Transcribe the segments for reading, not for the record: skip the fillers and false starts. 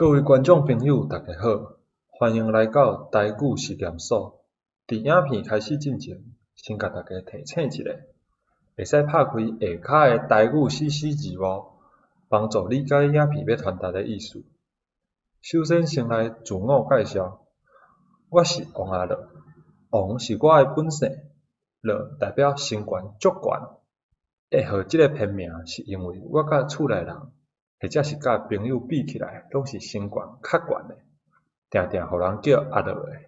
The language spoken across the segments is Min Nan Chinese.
各位觀眾朋友，大家好，歡迎來到台語實驗所。佇影片開始進前，先共大家提醒一下，會使拍開下跤的台語 CC 字幕，幫助理解影片欲傳達的意思。首先，先來自我介紹，我是王阿樂，王是我的本姓，樂代表身懸足懸。會號這个片名，是因為我佮厝內人，或者是佮朋友比起來，攏是身懸較懸的，定定予人叫阿樂的。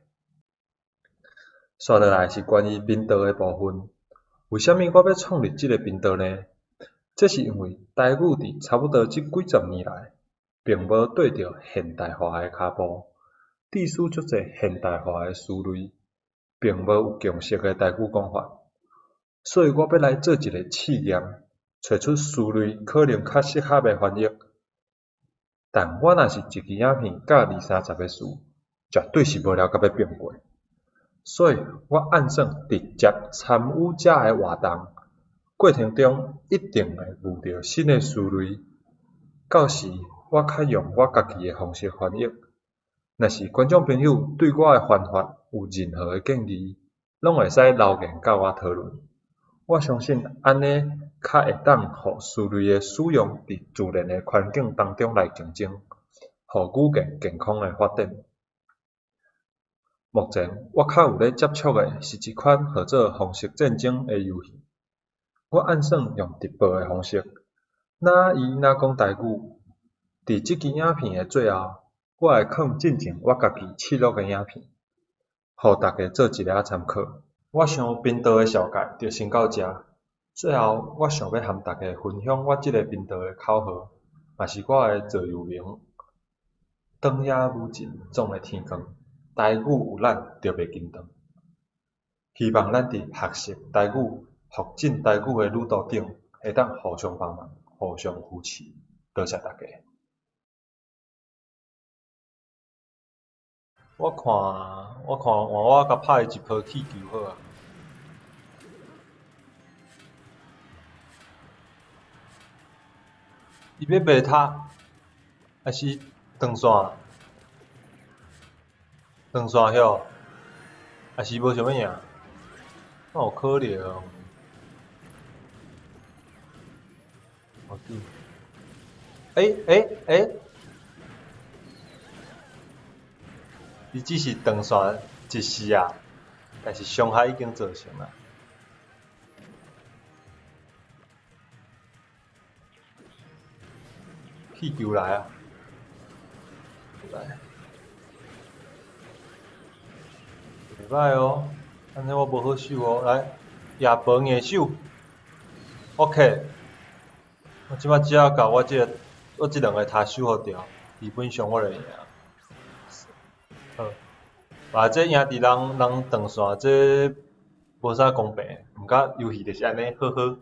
紲落來是關於頻道的部分。為啥物我欲創立這个頻道呢？這是因為台語佇差不多這幾十年來，並無綴著現代化的跤步，致使足濟現代化的詞類，並無有共識的台語講法。所以我欲來做一个試驗，揣出詞類可能較適合的翻譯。但我若是一支影片教二三十个詞，絕對是無聊甲欲變過。所以我按算直接參與遮的活動，過程中一定會遇著新的詞類，到時我較用我家己的方式翻譯。若是觀眾朋友對我的翻法有任何的建議，攏會使留言佮我討論。我相信按呢較會當予詞類的使用佇自然的環境當中來競爭，予語言健康的發展。目前我較有咧接觸的是一款號做《方式戰爭》的遊戲。我按算用直播的方式，哪伊哪講台語。佇這支影片的最後，我會放進前我家己試錄的影片，予大家做一下參考。我想頻道的紹介就先到遮。最後，我想欲和大家分享我這个頻道的口號，嘛是我的座右銘：長夜無盡，總會天光。台語有咱，就袂間斷。希望咱佇學習台語、復振台語的旅途頂，會當互相幫忙、互相扶持。多謝大家。我看，我看換我共拍伊一波氣球好啊。伊欲賣塔，還是斷線？斷線許，還是無想欲贏？哪有可能？無緊。欸欸欸！伊只是斷線一時啊，但是傷害已經造成啊。氣球來啊！來，袂䆀哦，按呢我無好守哦。來，亞伯硬守，OK。我這擺只要共我這个，我這兩个塔守予著，基本上我就贏。好，啊，這贏佇人人斷線，這無啥公平。毋過遊戲就是按呢，呵呵。